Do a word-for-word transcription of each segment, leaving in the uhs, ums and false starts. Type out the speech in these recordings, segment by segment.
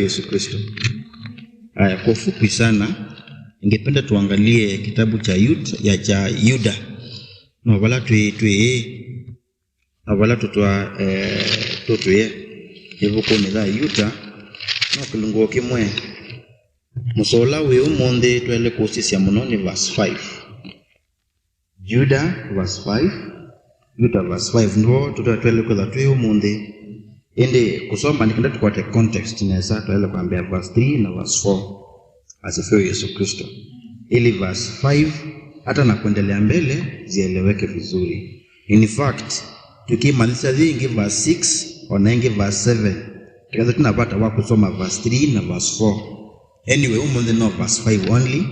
Yesu Kristo. Haya, kwa ufupi sana, ningependa tuangalie kitabu cha Yut-, ya cha Yuda. No vala twi, twi, no vala tutwa, eh, tutwie. Ivukunĩ ya Yuda, no kĩlungu kĩmwe. Mũsola wĩ ũmũnthĩ twaĩle kũsisya mũno nĩ verse five. Yuda verse five. Yuda verse five nĩvo tũta-, twaĩle kwĩtha twĩ ũmũnthĩ. Ĩndĩ kũsoma nĩ kenda tũkwate context nesa, twaĩle kwambĩa verse three na verse four. Asifiwe Yesu Kristo. Ili verse five, hata na kuendelea mbele, zieleweke vizuri. In fact, tukimaliza ĩngĩ verse six, ona ĩngĩ verse seven. Kĩkatha tuna vata wa kusoma verse three na verse four. Anyway, ũmũnthĩ no verse five only.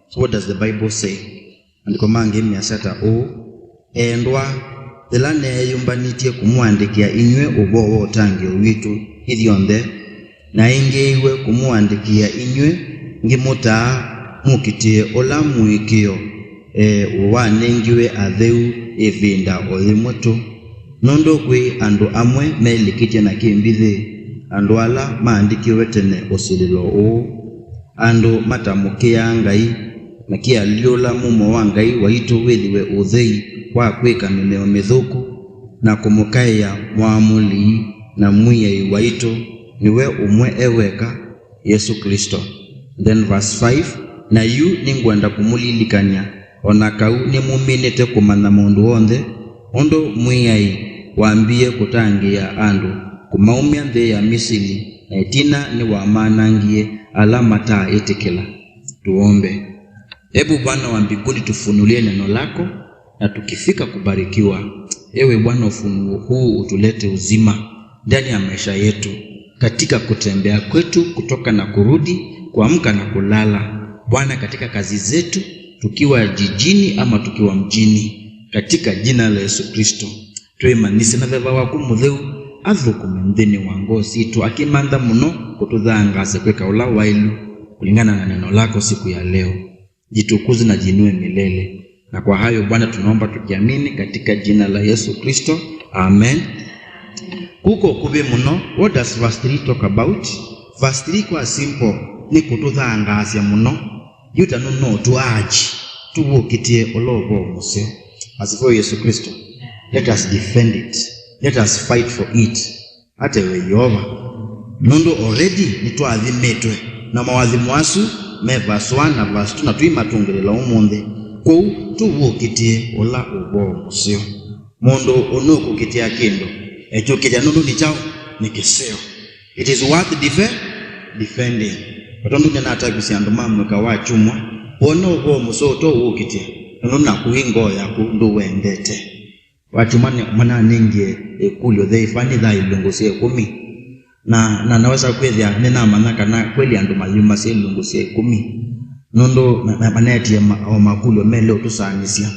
So what does the Bible say? Maandĩko mangĩ measya ta ũũ, "Endwa, yĩla neeyũmbanĩtye kũmũandĩkĩa inyw'ĩ ũvoo wa ũtangĩĩo witũ ithyonthe, naĩngĩĩiwe kũmũandĩkĩa inyw'ĩ ngĩmũtaa mũkitĩe ũla mũĩkĩĩo, e, wanengiwe atheu ĩvinda o yĩmwe tũ. Nũndũ kwĩ andũ amwe melikĩtye na kĩmbithĩ, andũ ala maandĩkiwe tene ũsilĩlo ũũ, andũ matamũkĩaa Ngai, makĩalyũla mumo wa Ngai waitũ wĩthĩwe ũthei wa kwĩka mĩmeo mĩthũku, na kũmũkaĩa Mwamũli na Mwĩai waitũ, nĩwe ũmwe e weka, Yesũ Klĩsto." Then verse five, "Na yu nĩngwenda kũmũlilikany'a, o na kau nĩmuminĩte kũmanya maũndũ onthe, ũndũ Mwĩai wambie kũtangĩĩa andũ kũmaumya nthĩ ya Misili, na ĩtina nĩwamanangie ala mataaĩtĩkĩla." Tuombe. Ebu Bwana wa mbinguni, tufunulie neno lako, na tukifika kubarikiwa. Ewe Bwana, ufunuo huu utulete uzima ndani ya maisha yetu, katika kutembea kwetu, kutoka na kurudi, kuamka na kulala. Bwana, katika kazi zetu, tukiwa jijini ama tukiwa mjini, katika jina la Yesu Kristo, twĩmanyĩsye na veva waku mũtheu athũkũme nthĩnĩ wa ngoo sitũ, akĩmantha mũno kũtũthangaasya kwĩka ũla waĩlu kũlingana na neno lako siku ya leo. Jitukuze na jiinue milele. Na kwa hayo, Bwana, tunaomba tukiamini katika jina la Yesu Kristo. Amen. Kuko kũvĩ mũno, what does verse three talk about? Verse three kwa simple, nĩ kũtũthangaasya mũno. Yuta nũno tũaji, tũw'ũkĩtĩe ũla ũvoo mũseo. Asifiwe Yesu Kristo. Let us defend it. Let us fight for it. Atewe Yeova, nũndũ already nĩtwaathimĩtwe na mawathimo asu me verse one na verse two, na tũimatũngĩlĩla ũmũnthĩ. Kwoou tũw'ũkĩtĩe ũla ũvoo mũseo. Mũndũ ũnũkũkĩtĩa kĩndũ, ekyũkĩtya nũndũ nĩ kyaũ? Nĩ kĩseo. It is worth defe-, defending. O tondũ nĩnatavisye andũ ma mũika wa kyumwa, wona ũvoo mũseo ũtoũw'ũkĩtya, nũndũ naku ĩ ngoo yaku ndũwendete. Wakyumwa mananengie ĩkũlyo the ĩva nĩ thaa ilungu sya ĩkũmi, na, na nawesa kwĩthĩa nĩnamanya kana kweli andũ mayumasya ilungu sya ĩkũmi, nũndũ ma-, ma-, maneetie ma-, o makũlyo mele ũtũsaanĩsya,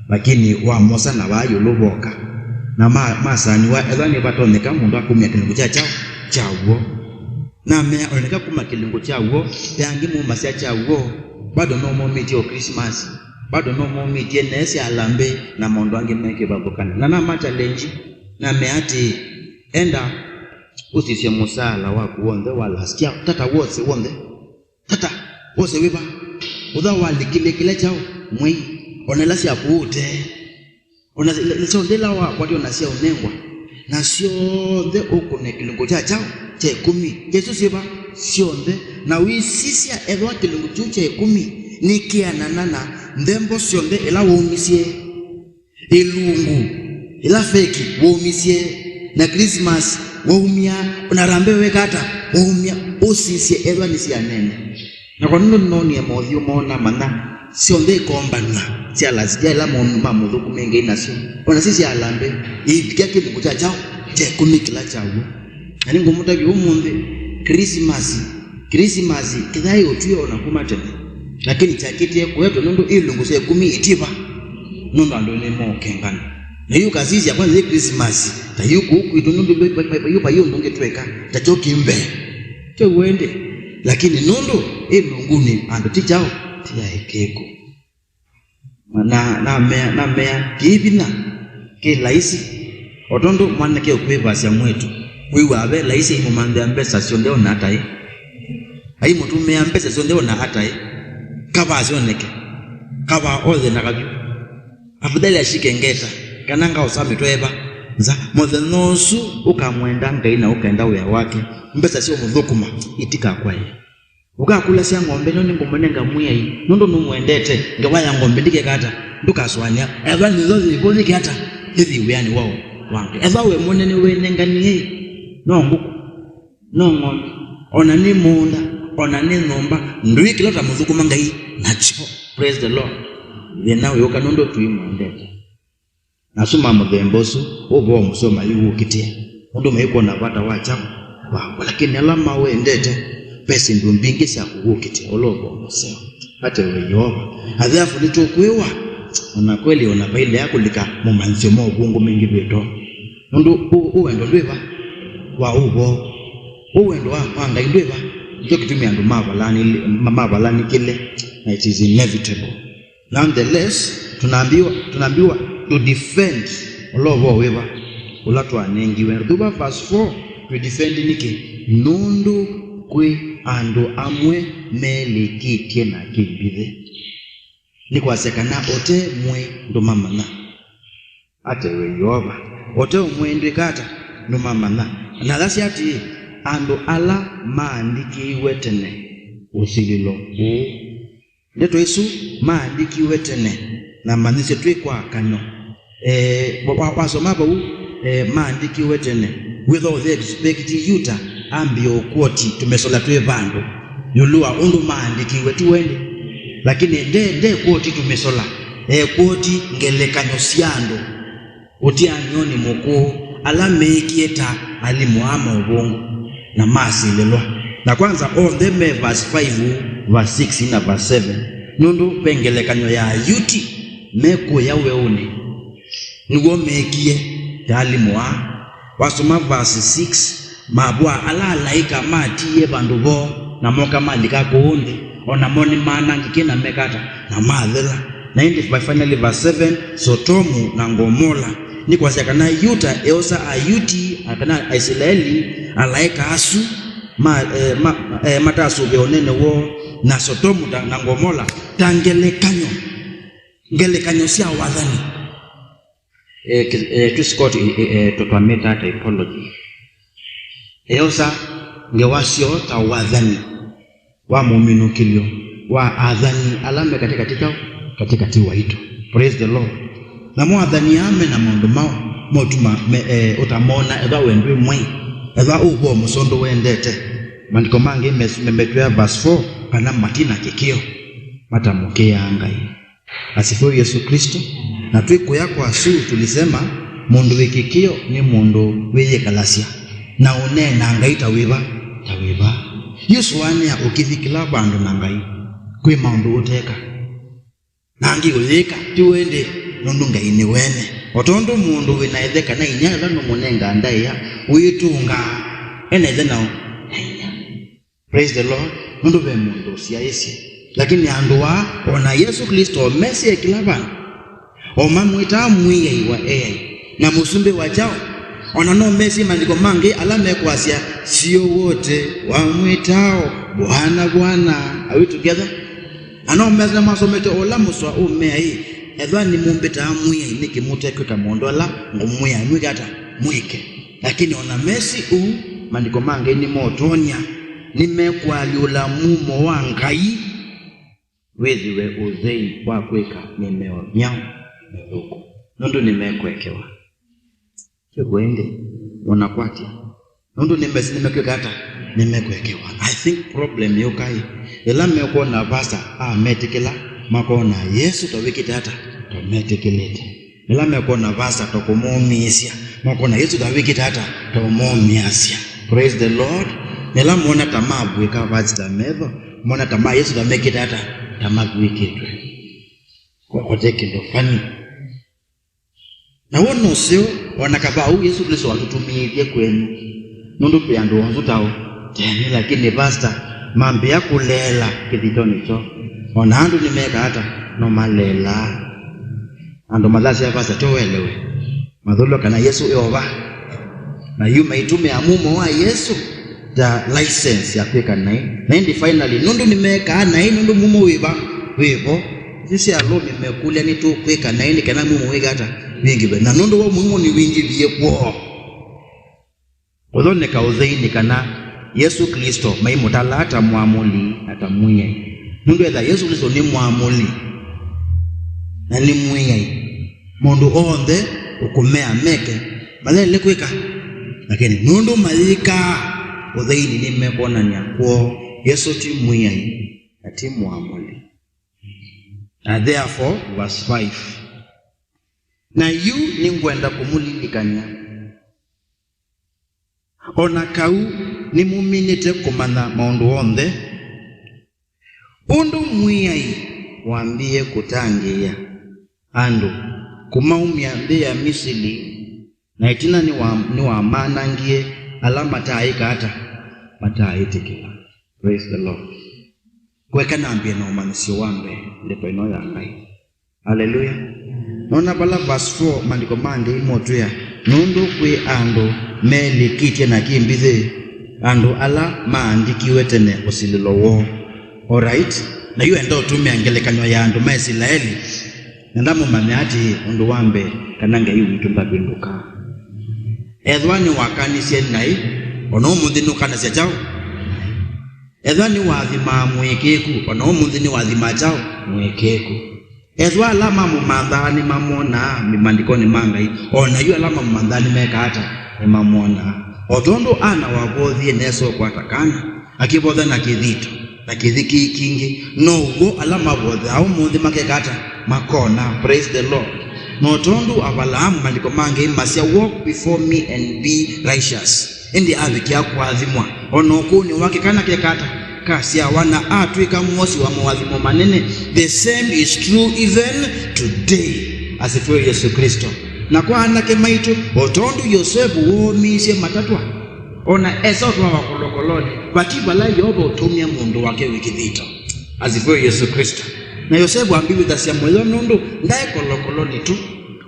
lakini wamosa na vaa ĩũlũ voka, na ma-, masaaniwa, ethwa nĩvatonyeka mũndũ akumya kĩlungu kya kyaũ kya w'o. Namea, oneka kuma kĩlungu kya w'o, ve angĩ mumasya kya w'o, bado no momĩtye o Christmas, bado no momĩtye neesya alambĩ na maũndũ angĩ me kĩvathũkany'o. Na nama challenge, namea atĩĩ, enda ũsisye mũsaala waku w'onthe wa last year, tata wose w'onthe, tata wose wĩva, ũtha walikile kĩla kyaũ mwei, ona ila syakuũte. Ona syonthe ila wakwatya ona syaũnengwa, na syonthe ũkũne kĩlungu kya kyaũ kya ĩkũmi. Kya isu syĩva? Syonthe. Na ũisisya ethĩwa kĩlungu kyu kya ĩkũmi nĩkĩanana na nthembo syonthe ila waumisye, ĩlungu ila feki waumisye, na Christmas waumya, na harambee weka ata waumya, ũsisye ethĩwa nĩsyanene. Na kwa nũndũ nĩnoonie mothiũ moo namanya syonthe ikombanw'a sya last year ila maũndũ ma mũthũku me Ngai nasyo, o na si sya alambĩ, iivika kĩlungu kya kyaũ kya ĩkũmi kĩla kya w'o. Na nĩngũmũtavya ũmũnthĩ, Krisimasi, Krisimasi kĩthaĩ ũtwie o na kuma tene, lakini kyakĩtie kũetwe nũndũ ilungu sya ĩkũmi itiva, nũndũ andũ nĩmokengana. Na yu ũkasisya kwanza yĩ Krisimasi ta yu kũu kwitũ, nũndũ vai, vai, vai, vai, vai ũndũ ũngĩ twĩka ta kyo kĩ mbee. Kĩu ĩndĩ, lakini nũndũ ĩ ilungunĩ andũ ti kyaũ, ti aĩkĩĩku. Na namea, namea, kĩ vinya, kĩ laisi. O tondũ mwanake ũkwĩvasya mwĩĩtu, wĩw'aa ve laisi aimũmanthĩa mbesa syonthe ona ataĩ. Aimũtũmĩa mbesa syonthe ona ataĩ. Kavaa syoneke. Kavaa othe na kavyũ. Afadhali ashike ngeta, kana ngaosa mĩtwe eva. Nza, mũthenya ũsu ũkamwenda Ngai na ũkenda wĩa wake, mbesa sya ũmũthũkũma itikakwae. Ũkakũlasya ng'ombe ĩno nĩngũmũnenga Mwĩai, nũndũ nũmwendete, ngewa ya ng'ombe ndĩkeka ata? Ndũkasũanĩa. Ethwa nĩtho yĩvo yĩke ata? Yĩthi wĩanĩ wao wa Ngai. Ethwa we mwene nĩwĩnenganie, no ngũkũ, no ng'ombe, ona nĩ mũũnda, ona nĩ nyũmba, ndwĩkĩla ta mũthũkũma Ngai nakyo. Praise the Lord. Thĩna wĩũka nũndũ tũimwendete. Na asu ma mũthemba ũsu, ũvoo mũseo maiw'ũkĩtĩe, nũndũ maikwona vata wa kyaũ? Waw'o. Lakini ala mawendete, ve syĩndũ mbingĩ sya kũw'ũkĩtĩa ũla ũvoo mũseo. Ate we Yeova. Na therefore nĩtũkwĩwa, ona kweli, ona vailea kũlika momanyĩsyo ma ũvũngũ mengĩvĩtwe. Nũndũ ũ-, ũwendo ndwĩ va wa ũvoo. Ũwendo wa, wa Ngai ndwĩ va. Nĩkyo kĩtumi andũ mavalani-, ma-, mavalanĩkĩle, na it is inevitable. Nonetheless, tunaambiwa, tunaambiwa to defend ũla ũvoo wĩva ũla twanengiwe. Thutha verse four, to defend nĩkĩ? Nũndũ kwĩ andũ amwe melikĩtye na kĩmbithĩ. Nĩ kwasya kana ũte mwĩ ndũmamanya. Ate we Yeova, ũte ũmwe ndwĩka ata? Nũmamanya. Na alasya atĩĩ, andũ ala maandĩkĩiwe tene ũsilĩlo ũũ. Ndeto isu maandĩkiwe tene, na manyĩsyo twĩ kwa kanyo. Eh, wa-, wa-, wasoma vau, eh, maandĩkiwe tene. Wĩthwa ũthe expect Yuta ambie ũkwoti tũmĩsola twĩ vandũ ĩũlũ wa ũndũ maandĩkiwe, ti wendi? Lakini nde, nde kwoti tũmĩsola, eh, kwoti ngelekany'o sya andũ ũtianĩonĩ mũkũũ, ala meekie ta alimũ aa ma ũvũngũ, na masilĩlwa. Na kwanza, onthe me verse five, verse six, na verse seven, nũndũ ve ngelekany'o ya Ayuti mekũya weũnĩ, nĩw'o meekie ta alimũ aa. Wasoma verse six, mavw'a ala alaĩka matiie vandũ voo, na moka malika kũũ nthĩ, o namo nĩmanangĩkie na meka ata? Na mathela. Na ĩndĩ, finally, verse seven, Sotomu na Ngomola. Nĩ kwasya kana Yuta eosa Ayuti, kana Aisilaeli, alaĩka asu ma, eh, ma, eh, matasũvĩa ũnene woo, na Sotomu ta, na Ngomola ta ngelekany'o, ngelekany'o sya wathani. Eh, ki-, eh, twĩ Scott, eh, eh, twa-, twamĩtaa typology. Eosa ngewa syoo ta wathani wa mũminũkĩlyo wa athani ala me katĩkatĩ kyaũ? Katĩkatĩ waitũ. Praise the Lord. Namo athani aa me na maũndũ mao motuma me, eh, ũtamona ethwa we ndwĩ mwei, ethwa ũvoo mũseo ndũwendete. Maandĩko mangĩ mes-, me-, metwĩa verse four kana matina kĩkĩo, matamũkĩaa Ngai. Asifiwe Yesu Kristo. Na twĩ kũya kwa asu tulisema, mũndũ wĩ kĩkĩo nĩ mũndũ wĩyĩkalasya na ũneenaa Ngai ta wĩva? Ta wĩva? Yu sũanĩa ũkĩthi kĩla vandũ na Ngai, kwĩ maũndũ ũteka. Na angĩ ũyĩka, ti wendi, nũndũ Ngai nĩ wene. O tondũ mũndũ wĩ na ĩthe kana inyia ĩla nũmũnengaa ndaĩa, wĩtũngaa e na ĩthe nao na inyia. Praise the Lord. Nũndũ ve mũndũ ũsyaĩĩsye. Lakini andũ aa, o na Yesũ Klĩsto mesĩe kĩla vandũ. O mamwĩtaa Mwĩai wa eai, na Mũsumbĩ wa kyaũ. O na no mesĩ maandĩko mangĩ ala mekwasya, sio wote wamwĩtao Bwana, Bwana. Are we together? Na no mesĩ masomete ũla mũswa ũmeai, ethwa nĩmũmbĩtaa Mwĩai, nĩkĩ mũtekwĩka maũndũ ala ngũmwĩa mwĩke ata? Mwĩke. Lakini o na mesĩ ũu, maandĩko mangĩ nĩmotonya, nĩmekũalyũla mumo wa Ngai wĩthĩwe ũthei wa kwĩka mĩmeo myaũ? Mĩthũku, nũndũ nĩmekũekewa. Kĩw'o ĩndĩ, ũnakwatya. Nũndũ nĩmesĩ nĩmekwĩka ata? Nĩmekũekewa. I think problem yũkai, ĩla mekwona pastor ametĩkĩla, makona Yesũ ta wĩkĩte ata? Ta metĩkĩlĩte. Ĩla mekwona pastor ta kũmomĩĩsya, makona Yesũ ta wĩkĩte ata? Ta ũmomĩasya. Praise the Lord. Na ĩla mona ta mavw'ĩka pastor metho, mona ta ma Yesũ ta mekĩte ata? Ta mavw'ĩkĩtwe. Kwa kote kĩndũ funny. Na w'o nũseo, o na kavaa ũu Yesũ Klĩsto watũtũmĩĩthye kwenyu, nũndũ twĩ andũ onzu tao tene, lakini pastor mambĩĩa kũleela kĩthitonĩ kyoo. O na andũ nĩmekaa ata? No maleelaa. Andũ mathasya pastor tyo welewe. Mathũlw'a kana Yesũ e o va. Na yu maitũmĩa mumo wa Yesũ ta license ya kwĩka naĩ. Na ĩndĩ finally, nũndũ nĩmekaa naĩ, nũndũ mumo wĩva wĩvo, isu sya Lomi mekũlya, nĩtũkwĩka naĩ nĩ kana mumo wĩka ata? Wĩngĩve. Na nũndũ wa mumo nĩwingĩvie kwoo. Kũthoneka ũtheinĩ kana Yesũ Klĩsto maimũtalaa ta mwamũli na ta mwĩai. Nũndũ ethĩwa Yesũ Klĩsto nĩ mwamũli na nĩ mwĩai, maũndũ onthe ũkũmea meke, mayaĩle kwĩka. Lakini nũndũ mayĩkaa ũtheinĩ, nĩmekwonany'a kwoo Yesũ ti mwĩai na ti mwamũli. Na therefore, verse five, na yu nĩngwenda kũmũlilikany'a, o na kau nĩmũminĩte kũmanya maũndũ onthe, ũndũ mwĩai wambie kũtangĩĩa andũ kũmaumya nthĩ ya Misili, na ĩtina nĩwa-, nĩwamanangie ala mataaĩka ata? Mataaĩtĩkĩla. Praise the Lord. Kweka nambie na ũmanyĩsyo wa mbee, ndeto ĩno ya Ngai. Haleluya. Nona vala verse four, maandĩko ma Ngai motwĩa, nũndũ kwĩ andũ melikĩtye na kĩmbithĩ, andũ ala maandikiwe tene ũsilĩlo woo. Alright? Na yu enda ũtũmĩa ngelekany'o ya andũ ma Isilaeli, na ndamũmanya atĩĩ, ũndũ wa mbee, kana Ngai witũ ndavĩndũkaa. Ethĩwa nĩwakanisye naĩ, o na ũmũnthĩ nũkanasya kyaũ? Ethĩwa nĩwathimaa mũĩkĩĩku, o na ũmũnthĩ nĩwathimaa kyaũ? Mũĩkĩĩku. Ethĩwa ala mamũmanthaa nĩmamwonaa maandĩkonĩ ma Ngai, o na yu ala mamũmanthaa nĩmekaa ata? Nĩmamwonaa. O tondũ Ana wavothie nesa ũkwata kana, akĩvotha na kĩthito, na kĩthĩ kĩĩ kingĩ, now'o ala mavothaa ũmũnthĩ makeka ata? Makona. Praise the Lord. No tondũ Avalaamu, maandĩko ma Ngai masya, "Walk before me and be righteous." Ĩndĩ avikĩa kũathimwa, o na ũkũũnĩ wake kana keka ata? Kasyawa, na atw'ĩka mũosi wa moathimo manene. The same is true even today. Asifiwe Yesu Kristo. Na kwa anake maitũ, o tondũ Yosevu woomiisye matatwa, o na esa ũtwawa kolokolonĩ, vati vala Yeova ũtũmie mũndũ wake wĩ kĩthito. Asifiwe Yesu Kristo. Na Yosevu ambĩw'ĩthasya mũyo nũndũ ndaĩ kolokolonĩ tu,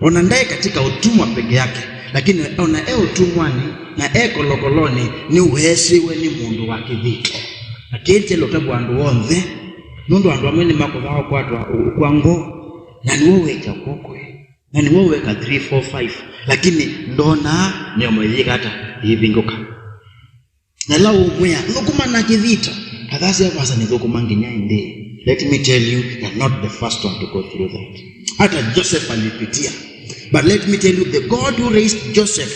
o na ndaĩ katika utumwa peke yake, lakini o na e ũtumwanĩ na e kolokolonĩ, nĩweesĩwe nĩ mũndũ wa kĩthito. Na kĩĩ kyaĩle ũtavw'a andũ onthe, nũndũ andũ amwe nĩmakũthaa ũkwatwa, ũkw'a ngoo, na nĩwe weekya kw'oko. Na nĩwe weka three, four, five, lakini ndonaa mĩomo yĩyĩka ata? Yĩvingũka. Na ĩla ũmwĩa, "Thũkũma na kĩthito," athasya, "Vasa nĩthũkũma nginya ĩndĩĩ." Let me tell you, you're not the first one to go through that. Hata Joseph alipitia. But let me tell you, the God who raised Joseph,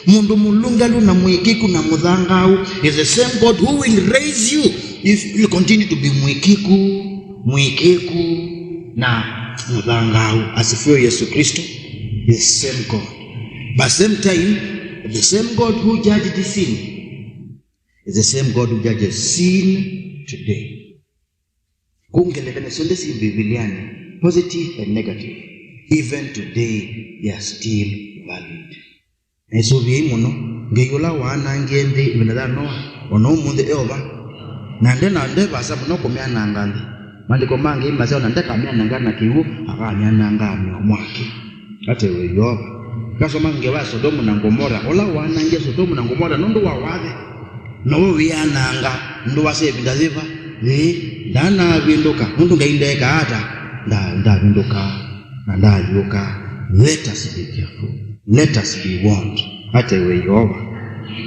mũndũ mũlũngalu na mũĩkĩĩku na mũthangaau, is the same God who will raise you if you continue to be mũĩkĩĩku, mũĩkĩĩku na mũthangaau. Asifiwe Yesu Kristo. Is the same God. But same time, the same God who judged sin is the same God who judges sin today. Kũu ngelekany'o syonthe syĩ Mbivilianĩ, positive and negative, even today, they are still valid. Na ĩsũvĩei mũno, Ngai ũla waanangie nthĩ ĩvinda ya Noa, o na ũmũnthĩ e o va. Na nde na nde vaasa mũno kũmyananga nthĩ. Maandĩko ma Ngai masya, o na ndakamyananga na kĩw'ũ, akamyananga mĩomo yake. Ate we Yeova. Kasoma ngewa ya Sodomu na Gomora, ũla waanangie Sodomu na Gomora nũndũ wa wathe. Nowe wĩananga ndũa sya ĩvinda yĩva? Ĩĩ, ndanavĩndũka, nũndũ Ngai ndeekaa ata? Nda-, ndavĩndũkaa na ndaalyũkaa. Let us be careful. Let us be warned. Ate we Yeova.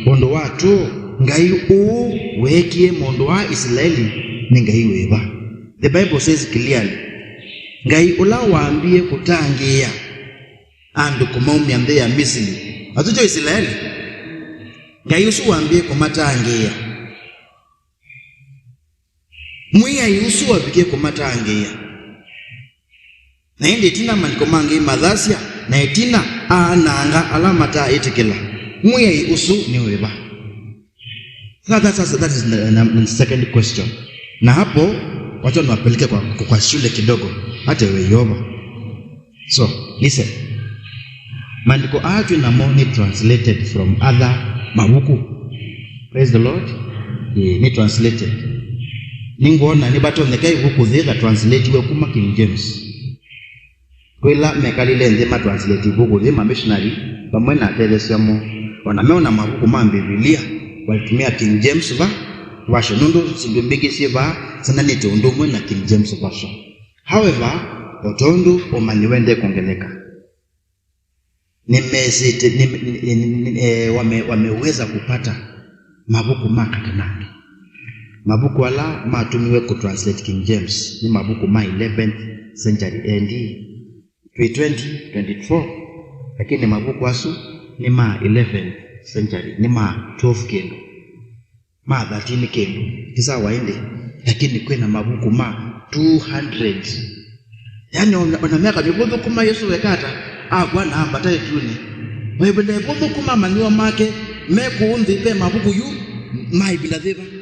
Ũndũ wa tũ, Ngai ũũ weekie maũndũ aa Isilaeli nĩ Ngai wĩva? The Bible says clearly, Ngai ũla wambie kũtangĩĩa andũ kũmaumya nthĩ ya Misili. Atũtyo Isilaeli, Ngai ũsu wambie kũmatangĩĩa. Mwĩai ũsu wavikie kũmatangĩĩa. Na ĩndĩ ĩtina maandĩko ma Ngai mathasya, na ĩtina aananga ala mataaĩtĩkĩla. Mwĩai ũsu nĩ wĩva? That, that, that, that is the, the, the second question. Na hapo, wacha niwapeleke kwa, kwa shule kidogo. Hata we Yeova. So, listen. Maandĩko aa twĩ namo nĩ translated from other mavuku. Praise the Lord. Ĩĩ, nĩ translated. Nĩngwona nĩvatonyeka ĩvuku yĩtha translatiwe kuma King James. Kwĩ ĩla mekalile nthĩ ma translate ĩvuku yĩĩ, ma missionary vamwe na atetheesya moo, o na meona mavuku ma Mbivilia, Walitumia King James va version nũndũ syĩndũ mbingĩ syĩ vaa syananĩte ũndũ ũmwe na King James version. However, o tondũ ũmanyi wendee kwongeleka, nimesĩte nime, nime, eh, wame, wameweza kupata mavuku ma katanangĩ. Mavuku ala matumiwe kũtranslate King James nĩ mavuku ma eleventh century A D. Twĩ twenty twenty-four, lakini mavuku asu nĩ ma eleventh century, nĩ ma twelve kĩndũ, ma thirteen kĩndũ, ti sawa ĩndĩ, lakini kwĩna mavuku ma two hundred. Yani ona, ona myaka mĩvũthũ kuma Yesũ weka ata akw'a na ambata ĩtunĩ, o ĩvinda ĩvũthũ kuma amanyĩw'a make me kũũ nthĩ, ve mavuku yu ma ĩvinda yĩva?